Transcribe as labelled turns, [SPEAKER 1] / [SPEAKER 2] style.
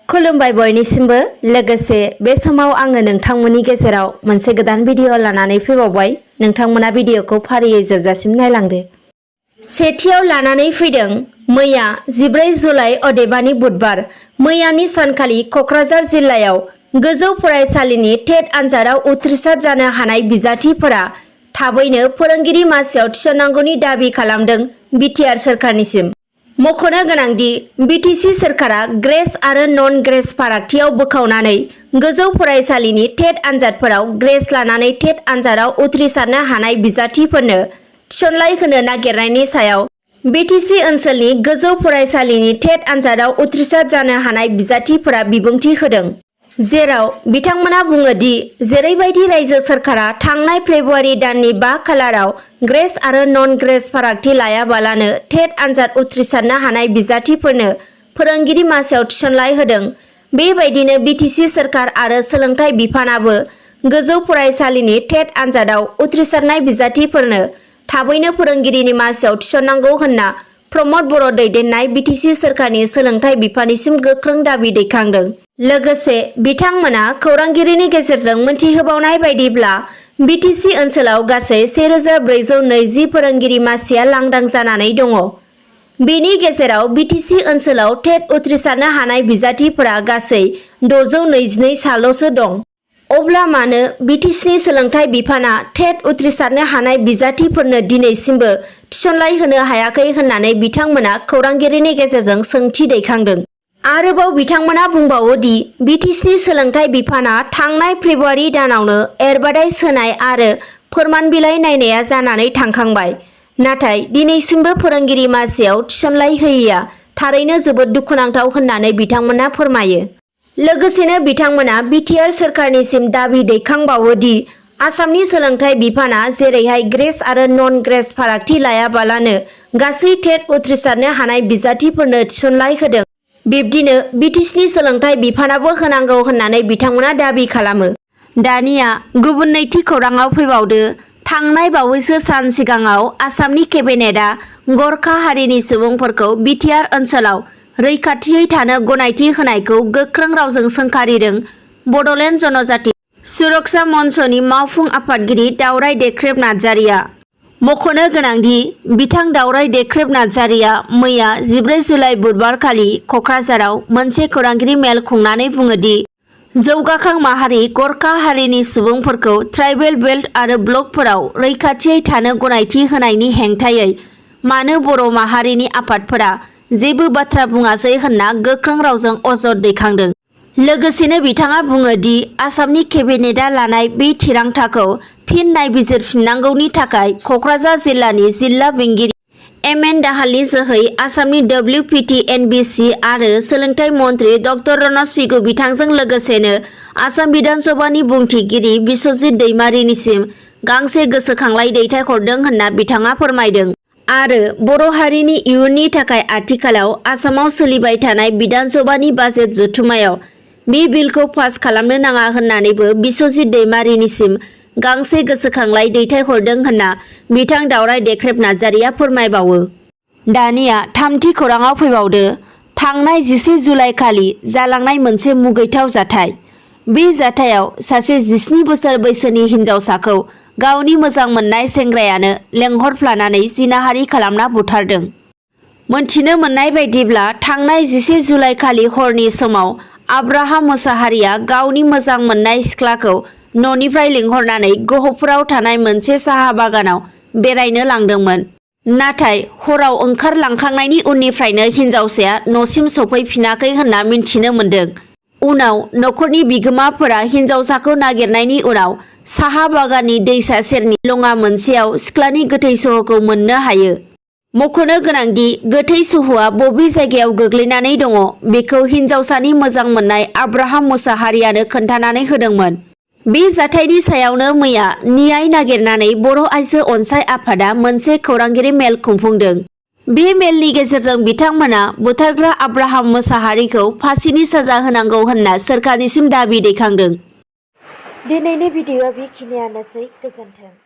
[SPEAKER 1] खुलुमबाय बयनिसिमबो लोगोसे बे समाव आङो नोंथांमोननि गेजेराव मोनसे गोदान भिडिअ लानानै फैबावबाय। नोंथांमोना भिडिअखौ फारियै जोबजासिम नायलांदो। सेथियाव लानानै फैदों मैया 14 जुलाइ अदेबानि बुधबार मैयानि सानखालि कक्राझार जिल्लायाव गोजौ फरायसालिनि टेट आनजादाव उथ्रिसार जानो हानाय बिजाथिफोरा थाबैनो फोरोंगिरि मासियाव थिसननांगौनि दाबि खालामदों बिटिआर सोरखारनिसिम। मख'नो गोनांदि बिटिसि सोरखारा ग्रेस आरो नन ग्रेस फारागथियाव बोखावनानै गोजौ फरायसालिनि टेट आनजादफोराव ग्रेस लानानै टेट आनजादाव उथ्रिसारनो हानाय बिजाथिफोरनो थिसनलाइ होनो नागिरनायनि सायाव बिटिसि ओनसोलनि गोजौ फरायसालिनि टेट आनजादाव उथ्रिसार जानो हानाय बिजाथिफोरा बिबुंथि होदों। जेराव बिथांमोना बुङो दि जेरैबायदि रायजो सोरखारा थांनाय फेब्रुवारि दाननि 5 खालाराव ग्रेस आरो नन ग्रेस फारागथि लायाबालानो टेट आनजाद उथ्रिसारनो हानाय बिजाथिफोरनो फोरोंगिरि मासियाव थिसनलाइ होदों, बेबायदिनो बिटिसि सोरखार आरो सोलोंथाइ बिफानाबो गोजौ फरायसालिनि टेट आनजादाव उथ्रिसारनाय बिजाथिफोरनो थाबैनो फोरोंगिरिनि मासियाव थिसननांगौ होनना प्रमद बर' दैदेननाय बिटिसि सोरखारनि सोलोंथाइ बिफाननिसिम गोख्रों दाबि दैखांदों। लोगोसे बिथांमोना खौरांगिरिनि गेजेरजों मोनथिहोबावनाय बायदिब्ला बिटिसि ओनसोलाव गासै 1420 फोरोंगिरि मासिया लांदां जानानै दङ। बेनि गेजेराव बिटिसि ओनसोलाव टेट उथ्रिसारनो हानाय बिजाथिफोरा गासै 622 साल'सो दं। अब्ला मानो बिटिसिनि सोलोंथाइ बिफाना टेट उथ्रिसारनो हानाय बिजाथिफोरनो दिनैसिमबो थिसनलाइ होनो हायाखै होननानै बिथांमोना खौरांगिरिनि गेजेरजों सोंथि दैखांदों। आरोबाव बिथांमोना बुंबावो दि बिटिसिनि सोलोंथाइ बिफाना थांनाय फेब्रुवारि दानावनो एडभार्टाइज होनाय आरो फोरमान बिलाइ नायनाया जानानै थांखांबाय, नाथाय दिनैसिमबो फोरोंगिरि मासियाव थिसनलाइ होयैया थारैनो जोबोद दुखुनांथाव होननानै बिथांमोना फोरमायो। लोगोसेनो बिथांमोना बिटिआर सोरखारनिसिम दाबि दैखांबावो दि आसामनि सोलोंथाइ बिफाना जेरैहाय ग्रेस आरो नन ग्रेस फारागथि लायाबालानो गासै टेट उथ्रिसारनो हानाय बिजाथिफोरनो थिसनलाइ होदों, बिब्दिनो बिटिसिनि सोलोंथाइ बिफानाबो होनांगौ होननानै बिथांमोना दाबि खालामो। दानिया गुबुन नैथि खौराङाव फैबावदो। थांनाय बावैसो सान सिगाङाव आसामनि केबिनेटआ गरखा हारिनि सुबुंफोरखौ बिटिआर ओनसोलाव रैखाथियै थानो गनायथि होनायखौ गोख्रों रावजों सोंखारिदों। बड'लेण्ड जनजाति सुरक्षा मन्चनि मावफुं आफादगिरि दावराय देख्रेब नार्जारिया। मख'नो गोनांदि बिथां दावराय देख्रेब नार्जारिया मैया 14 जुलाइ बुधबारखालि कक्राझाराव मोनसे खौरांगिरि मेल खुंनानै बुङोदि जौगाखां माहारि गरखा हारिनि सुबुंफोरखौ ट्राइबेल बेल्ट आरो ब्लकफोराव रैखाथियै थानो गनायथि होनायनि हेंथायै मानो बर' माहारिनि आफादफोरा जेबो बाथ्रा बुङासै होनना गोख्रों रावजों अजद दैखांदों। लोगोसेनो बिथाङा बुङो दि आसामनि केबिनेटआ लानाय बे थिरांथाखौ फिन नायबिजिरफिननांगौनि थाखाय कक्राझार जिल्लानि जिल्ला बेंगिरि एम.एन. दाहालनि जोहै आसामनि WPT/NBC आरो सोलोंथाइ मन्थ्रि ड रनज पेगु बिथांजों लोगोसेनो आसाम बिधान सभानि बुंथिगिरि बिस्वजित दैमारिनिसिम गांसे गोसोखांलाइ दैथायहरदों होनना बिथाङा फोरमायदों। आरो बर' हारिनि इयुननि थाखाय आथिखालाव आसामाव सोलिबाय थानाय बिधान सभानि बाजेट जथुमायाव बे बिलखौ पास खालामनो नाङा होननानैबो बिस्वजित दैमारिनिसिम गांसे गोसोखांलाइ दैथायहरदों होनना बिथां दावराय देख्रेब नार्जारिया फोरमायबावो। दानिया थामथि खौराङाव फैबावदो। थांनाय 14 जुलाइ खालि जालांनाय मोनसे मुगैथाव जाथाय। बे जाथायाव सासे 17 बोसोर बैसोनि हिनजावसाखौ गावनि मोजां मोननाय सेंग्रायानो लेंहरफ्लानानै जिनाहारि खालामना बुथारदों। मोनथिनो मोननाय बायदिब्ला थांनाय 14 जुलाइ खालि हरनि समाव आब्राहाम मोसाहारिया गावनि मोजां मोननाय सिख्लाखौ न'निफ्राय लिंहरनानै गहपुराव थानाय मोनसे साहा बागानाव बेरायनो लांदोंमोन। नाथाय हराव ओंखारलांखांनायनि उननिफ्रायनो हिनजावसाया न'सिम सफैफिनाखै होनना मिन्थिनो मोन्दों। उनाव नखरनि बिगोमाफोरा हिनजावसाखौ नागिरनायनि उनाव साहा बागाननि दैसा सेरनि लङा मोनसेयाव सिख्लानि गोथै सह'खौ मोननो हायो। मख'नो गोनांदि गोथै सह'आ बबे जायगायाव गोग्लैनानै दङ बेखौ हिनजावसानि मोजां मोननाय आब्राहाम मोसाहारियानो खोन्थानानै होदोंमोन। बे जाथायनि सायावनो मैया न्याय नागिरनानै बर' आइजो अनसाय आफादा मोनसे खौरांगिरि मेल खुंफुंदों। बे मेलनि गेजेरजों बिथांमोना बुथारग्रा आब्राहाम मोसाहारिखौ फासिनि साजा होनांगौ होनना सोरखारनिसिम दाबि दैखांदों। दिनैनि भिडिअ'आ बेखिनियानोसै। गोजोन्थों।